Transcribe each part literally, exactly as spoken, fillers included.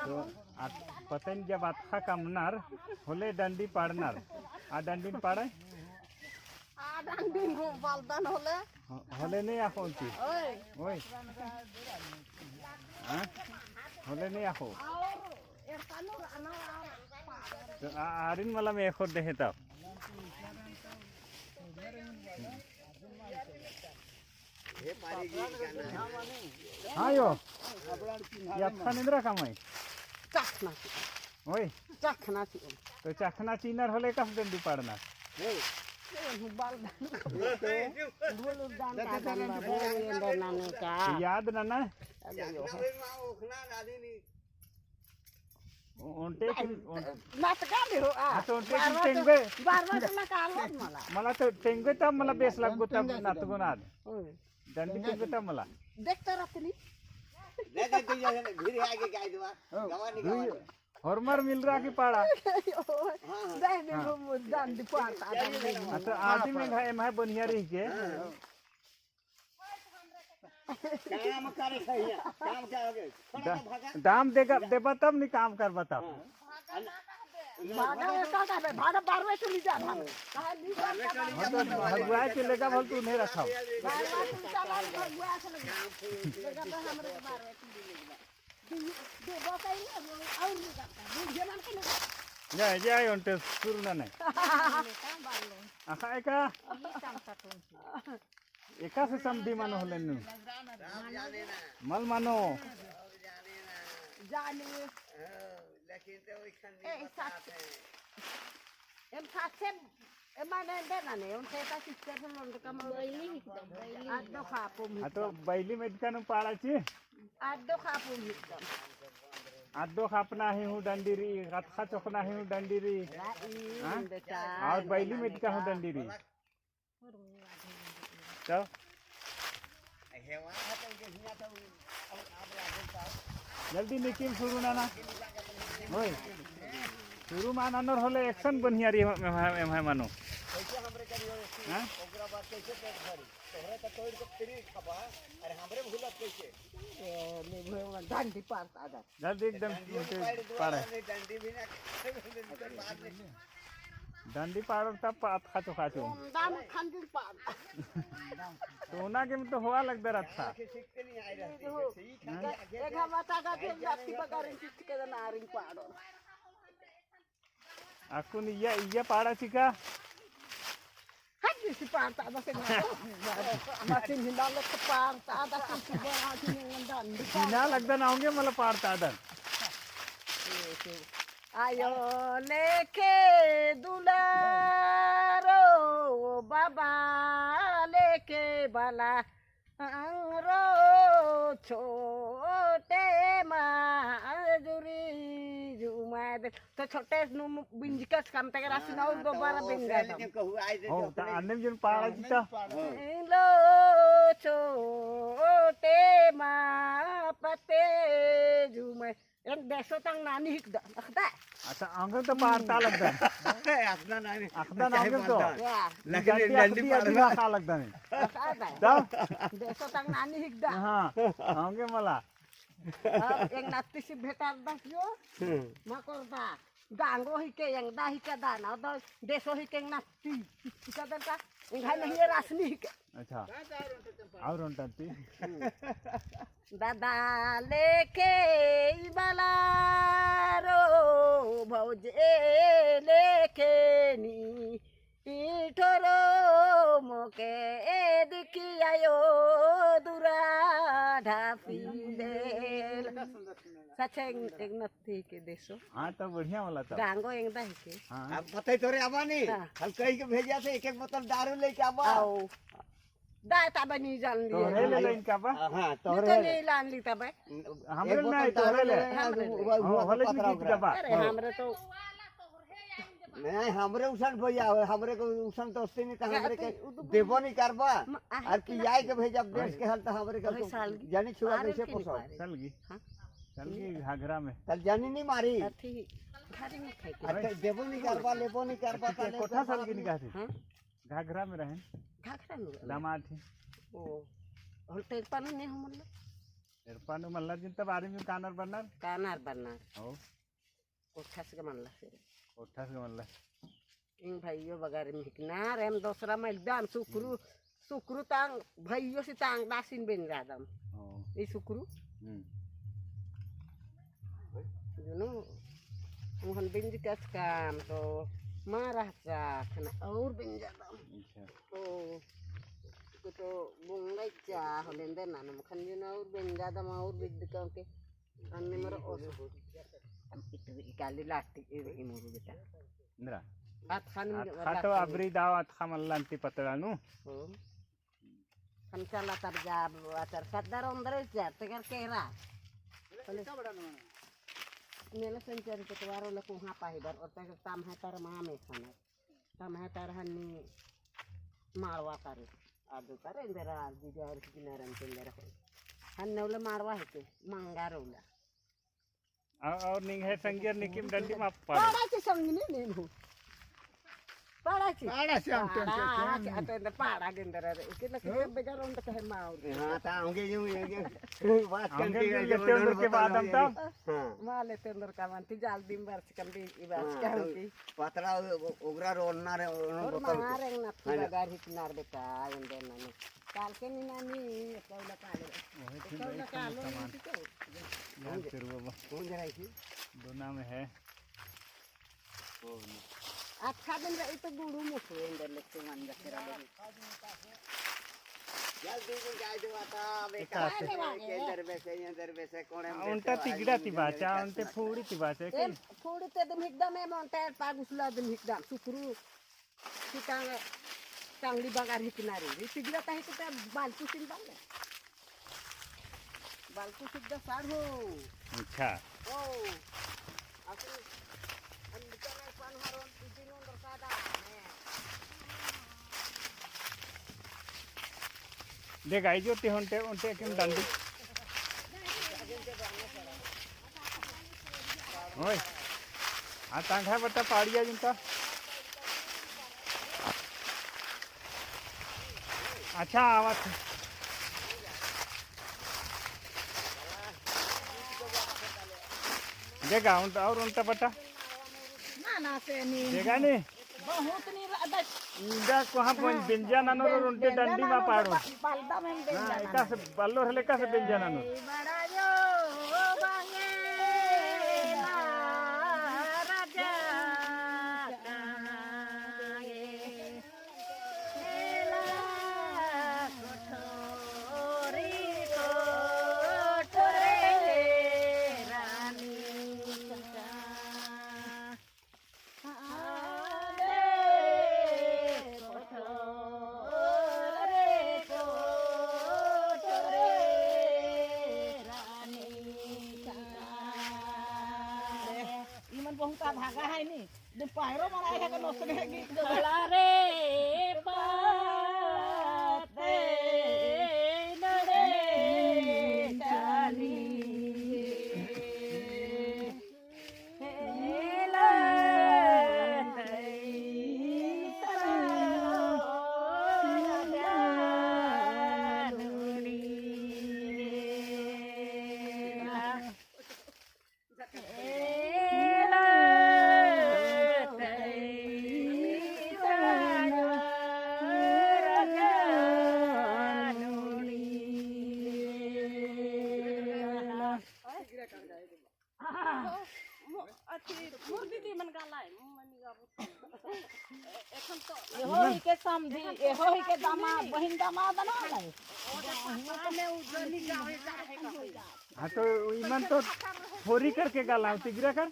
तो आ पतन जब अतख़ा कमनर होले डंडी पाड़नर। आ डंडी पाड़े? आ डंडी बलदन होले। हो-, होले नहीं आख़ो उनकी। ओए। ओए। हाँ? होले नहीं आख़ो। तो आ-, आरिन मला में एखोर देहे तब। हाँ यो, ये अतख़ा एन्दरा कमई? चखना चिओन। ओए। चखना चिओन। तो चखना चिअनर होले एकासे डंडी पाड़नर? याद नना? ओन्टे की, ओन- नतगा भी हो, आ। हाँ, तो ओन्टे की बार बार तो, टेंगोय। बार बार तो नकालो मला। मला तो टेंगोय तब मला बेस लग्गो तब नतगोन आद। ओए। डंडी टेंगोय तब मला। देख तो रतनी। देख, देख, देख, देख, धीरे आगे गाय दुआ। हाँ। गवानी, गवानी। होरमर मिलरा की पाड़ा। हाँ, हाँ। देख, देख, वो, वो डंडी पाड़ता, डंडी। हाँ, तो आदमी में भाई, भाई बनिया रही के। हाँ। काम करे सही है, काम क्या हो गया? थोड़ा दा-, सा भागा। दाम देगा, देबा तब नहीं काम करबा तब। हाँ। भागा, ये का कहबे? भागा, बारवे चली जा, भागा। कहाँ ली जा, बारवे चली जा, हाँ, तो भगवा के लेगा, बोल तू नहीं रखा। बारवे चली जा, भागा, भगवा से लगे। लेगा तो हमरे बारवे चली लेगा। दे-, देबो कहीं, और नहीं करता। बुढ़िया मन के नहीं। जा, जा, ओन्टे सुरु ना नहीं। आखा एका। एकासे समधी मनो होले नू। मल मनो। जाने। ए, साथ से। एम साथ से, ए, माने, दे ना ने, उनसे का sister से लोन का माने। बैली हिकदम, बैली। आद दो खापो हाँ, तो बैली में इतका नू पाड़ा ची? आद दो खापो हिकदम। आद दो खापना ही हूँ डंडी री, अतख़ा चोखना ही हूँ डंडी री। हाँ? बेटा। और बैली में इतका हूँ डंडी री। तो जल्दी निकिम सुरु नना। ओए, सुरु मा ननोर होले एकसन बनिया रई एम्है, एम्है मनो। हाँ? एकदम पाड़ा। डंडी पाड़ोर तब अतख़ा चोखा चिओन। ओम दाम खंडिल पाड़। तो ओना के मतलब होआ लगदर अतख़ा। एघा माता गा के जाति बगारिन चित के नारिन पाड़ो। अक्कुन इया, इया पाड़ा चिका। हट दिसी पाड़ता बस ना। मचिन हिंदा लोग पाड़ता बस ना। हिना लगदन औंगे मला पाड़ता दन। आयो लेके दुलारो बाबा लेके बाला अंगरो छोटे माजुरी जुमाय दे। तो छोटे नू बिंजकस कम तक रासी ना और दोबारा बिंजा दम। हो, ता अन्ने जन पाड़ा चिता। लो छोटे मा पते जुमाय एन देसो तंग नानी हिकदन, अख़दन। अच्छा, अंगन तो पाड़ता लगदन। अख़दन नानी। अख़दन अंगन तो। या। लेकिन डंडी अख़दी अख़दी पाड़ता लगदन। अख़दन। तो? देसो तंग नानी हिकदन। हाँ, अंगे मला। अब एक नत्ती सी भेटार दस जो, हम्म। मकोरदा। गांगो हिके, एंगदा हिके, दाना, दो, देसो हिके, एंग नत्ती। हिके दन का, एंग है नहीं, ये रासनी हिके। अच्छा। और ओन्टा ती? दादा लेके ई बलारो भौजे लेके नी ई ठोरो मोके ए दिखी आयो दुरा ढापी लेल। सच है, एक नत्ती के देसो। हाँ, तो बढ़िया वाला तो। गांगो एंगदा हिके। हाँ। अब पता ही तोरे अबानी। हाँ। हम कही के भेजा थे, एक एक बोतल दारू लेके आबा। आओ। दाय तबे नहीं जान लिए। तोहरे ले लेन का बा? हाँ, नहीं तोहरे तो ले। नहीं लान ली तबे। हमरे एक बोतल नहीं, दारू तोहरे ले। ले, हमरे वो, ले। वो, हाँ, वो होले पतरा नहीं उतरा। का बा? अरे, हाँ। हमरे तो नहीं, हमरे उसन भैया हो, हमरे को उसन दोस्ती नहीं तो हमरे के देबो नहीं करबा। और कि आए के भेजा देश के हाल तो हमरे का तो जानी छुआ कैसे पोसो। सालगी। हाँ। सालगी घाघरा में। तल जानी नहीं मारी। अथी, घारी में खाई के। अच्छा, देबो नहीं करबा, लेबो नहीं करबा, तले कोठा सालगी नहीं कहती। हाँ। घाघरा में रहेन। घाघरा में रहेन। दामाद थे। ओ, हम तो एक पानी नहीं हम लोग। एड़पा नू मल्ला जिन तब आरिम कानर बरनर? कानर बरनर। हो। कोठस के मल्ला से। कोठस के मल्ला। इन भइयो बगर में हिकनर, एम दोसरा मइलदम सुकरू, सुकरू तांग, भइयो से तांग दासिन बेंजादम। ओ। ई सुकरू। हम्म। जुनू, उहन बेंज कस काम तो मारा चा, खना और बेंजादम। अच्छा। ओ, तो, तो बुंगई चा, होलेंदे नानम खन जुनू और बेंजादम और बिद्द काम के। अन्ने मरो ओसो। इकाली लाटी ए, ए मुरु बेटा। इंद्रा। अतखा तो अबरी दाव अतखा मल्ला अन्ती पतड़ा नू। हो। हम चला तर जा, अतर सदर ओन्दरे जा, तेकर केरा। मेले संचर के तवारो लको हाँ पाही बर, और तेकर ताम है तर माँ में खाना। तम्है तरहनी माड़वा करे, आदो करे, एन्देरा, दीदी और किनारन के एन्देरा। हन्ने उल्ला माड़वा हेके, मंगा रउला। और, और निंग्है संगियर निकिम डंडी मा पाड़ा। पाड़ा के संग ने, ने हो। पाड़ा के। पाड़ा से हम टेम पाड़ा, के, के, के, पाड़ा के एन्देरा रे। इके लगे हाँ? बेगा रोंद कहे माउर। हाँ, ता आंगे यूं, ये, ये, बात आंगे करके यूं ये लेते उधर के बाद हम तब। हाँ। माले तेंदर का मन, ती जाल दिन भर से कम भी, ई बात हाँ, क्या तो होती? पतरा उ-, उ-, उगरा रोलना रे, उन्होंने और बोतल मार को। रेंगना है ना? पूरा गाड़ी किनार बेटा, एन्देर नानी। काल के नी नानी, कौला काले। वही फिर कौला वही काले सामान। नहीं तो। याद करो बाबा। कौन जरा इसी? दोना में है। ओ, नहीं। अच्छा दिन रही तो गुड़ू मुठू एन्देर लेके मान जा तेरा लोग। जल्दी में जाए जो आता, बेटा। एकासे। केंदर बेसे, एन्देर बेसे, कोणे में ओन्टे बेसे, तिगड़ा आज तिबाचा, मुझे ओन्टे फूड़ी तिबाचा, एम, फूड़ी ते दिम हिकदम, एम ओन्टे पागुसला दिम हिकदम, सुकरू, कि कांग-, कांगड़ी बगार हिकना रे, रे तिगड़ा ताही तो बालकू सिन बाले। बालकू सिद्धा साढ़ो। अच्छा। ओ, असल, हम बिचारे पान हरोन, इदिन ओन्दर सादा, ने। देख, आई जो ते ओन्टे, ओन्टे किम डंडी। ओए। आ, तांगा बता पाड़िया जिनका। अच्छा, आवत है। देगा, उन-, और ओन्टा पटा? ना, ना, से नहीं। देगा नहीं? बहुत नहीं रहा, बस। इंदा कोहाँ बोन हाँ। बेंजा नानो रो ओन्टे बेंजा डंडी मा नानो पाड़ो। बा-, बालदा में बेंजा हाँ, नानो। एकासे बालो रहले एकासे बेंजा नानो। ए, बड़ा जो बांगेला राजा का। इमन बहुत अभागा है नी। जो पायरो बनाए है तो नोसने गीत जो। काला रे पाते नड़े चाली। हेला तई सरो जानुनी। एहो ही के समधी, एहो ही के दामाद, बहिन दामाद ना है। हाँ, तो इमन तो फोरी करके गला, तिगरा कर।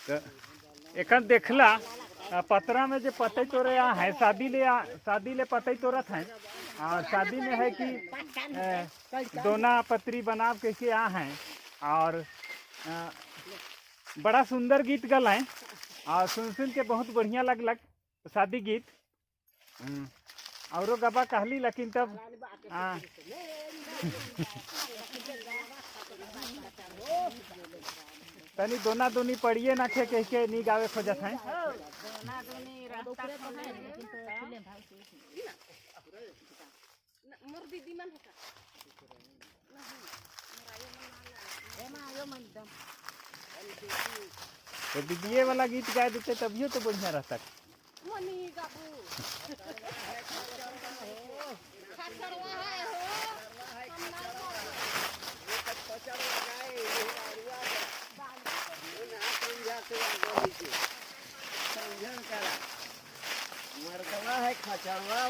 तो एखन देखला, अ, पतरा में जे पतई तोरे आ है, शादी ले आ, शादी ले पतई तोरत है, और शादी में है कि, अ, दोना पतरी बनाव के, के आ है, और, अ, बड़ा सुंदर गीत गल है, और सुन सुन के बहुत बढ़िया लगलक शादी गीत। हम्म। औरो गबा कहली, लेकिन तब, हाँ। तनी दोना दोनी पड़िए ना खे कह के नी गावे खोजत हैं। दोना दोनी रास्ता कहाँ है? लेकिन तो फिल्म भाई से न, मोर दीदी मन है का? नहीं, मोर आयो मन ना लगा। ए माँ, आयो मन दम। तो दीदिए वाला गीत गाए देते तभियो तो बढ़िया रहता। मनी गाबू। खचड़वा है हो। हम ना गाबू। मरदवा है खचड़वा।